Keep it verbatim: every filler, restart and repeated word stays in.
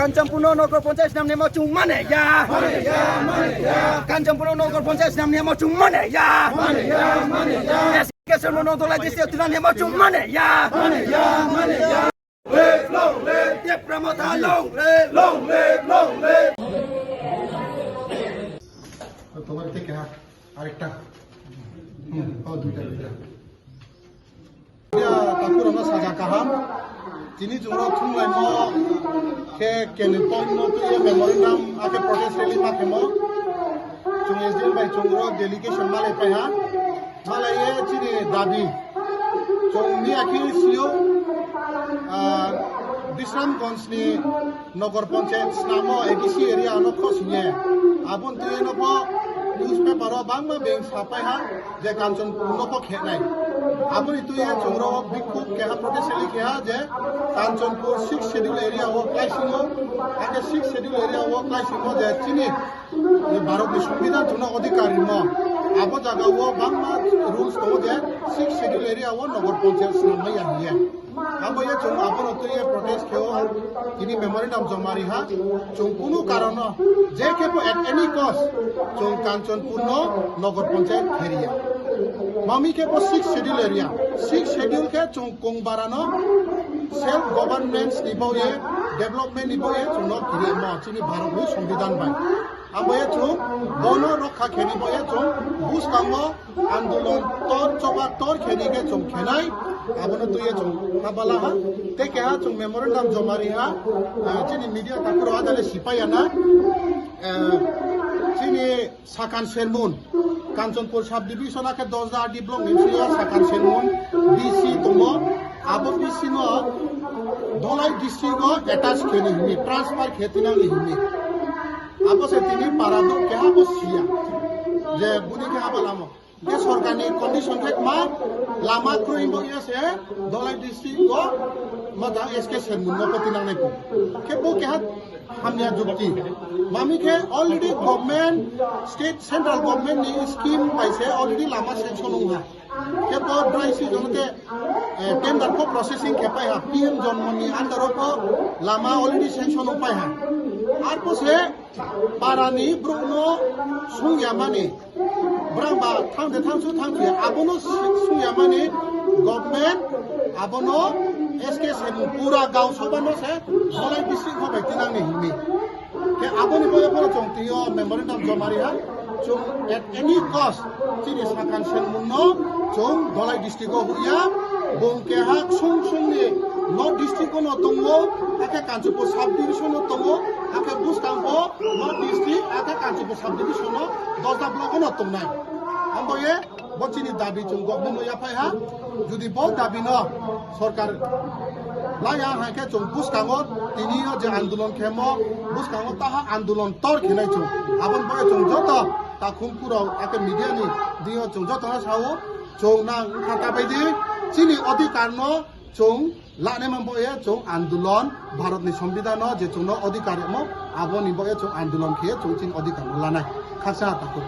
Kanchanpur no Nagar Panchayat snam ni ma chung mane ya. Kanchanpur no Nagar Panchayat snam ni ma chung mane ya. S K Sharma no Dholai district thwna ni ma chung mane ya. Tipra Motha long live. Tomar theke ha, arekta. Hmm, oh, duita, duita. Ya, takhurokno saja kaham. Tini chwngno thumlaimo khe keni point no twiwi memorandum akhe protest rally ma khemo. Chwng S D M bai chwngno delegation malai paiha. Malaiye chini dabi. Chwng miya khe sio, ah, Bisramganj ni Nagar Panchayat snamo A D C area ano khosingye. Aboni twiwi no bo newspaper o bangma beng sapaiha je Kanchanpur no bo khenai. Aboni twiwi chwngno bikhuk keha protest rally keha je Kanchanpur six schedule area o klaisingo, ake six schedule area o klaisingo je chini Bharat ni Songbidan thwna adhikar rimo. Abo jaga o bangma rules tongo je six schedule area o Nagar Panchayat snam maya hiye. Abo ye chwng abono twiwi protest kheo, tini memorandum joma riha, chwng kunu karono je khe bo at any cost chwng Kanchanpur no Nagar Panchayat kheriya. Mami khe bo six schedule area, six schedule khe chwng kongbarano self governance ni baoye, development ni baoye chwngno khiriya mo chini Bharat ni Songbidan bai. Abo ye chwng bono rokha kheni baoye chwng bwskango andolon tor choba tor kheni khe chwng khenai, abono twiwi chwng habala ha. Tei keha chwng memorandum joma riha, ah, chini media takhurok adale sipaiya na, ah, chini Sakan Sermon, Kanchanpur subdivision akhe Dosda R D block ni bisingo Sakan Sermon D C tongo. Abo D C no Dholai district o attach kheni hini, transfer khe tinang ni hini. Abo se tini para bo keha bo siya je buni khe abo lama. Je sorkar ni condition khe ma lama kroi bo ya se Dholai district o ma da S K Sermon no ko tinang nai ko. Khe bo keha hamya jukti. Mami khe already government, state, central government ni scheme bai se already lama sanction wng ha. Khe bo dry season te, eh, tender ko processing khe pai ha. P M Janmani under o ko lama already sanction wng pai ha. Arpo se para ni brouh no sung ya mani. Brang ba thang de thang su thang su ya, abono sung ya mani government, abono S K Sermon pura gaon sabha no se Dholai district no bai tinang ni himi. Khe aboni boya poro chwng tio memorandum joma riha, chwng at any cost chini Sakan Sermon no chwng Dholai district o huya, bung keha sung sung ni North district o no tongo, ake Kanchanpur sub division o tongo, ake bwskang bo North district, ake Kanchanpur sub division o Dosda block o no tongnai. Ambo ye bo chini dabi chwng government no yaphai ha. Jodi bo dabi no sorkar laya hai khe chwng bwskango tini o je andolon khemo bwskango taha andolon tor khinai chwng. Aboni bagwi chwng joto takhum kurok ake media ni dino chwng joto no sao chwng nang wngkha ta bai di chini adhikar no chwng lane man bo ye chwng andolon Bharat ni Songbidan no je chwng no adhikar mo aboni bo ye chwng andolon khe chwng chini adhikar no lanai khaksa takhum.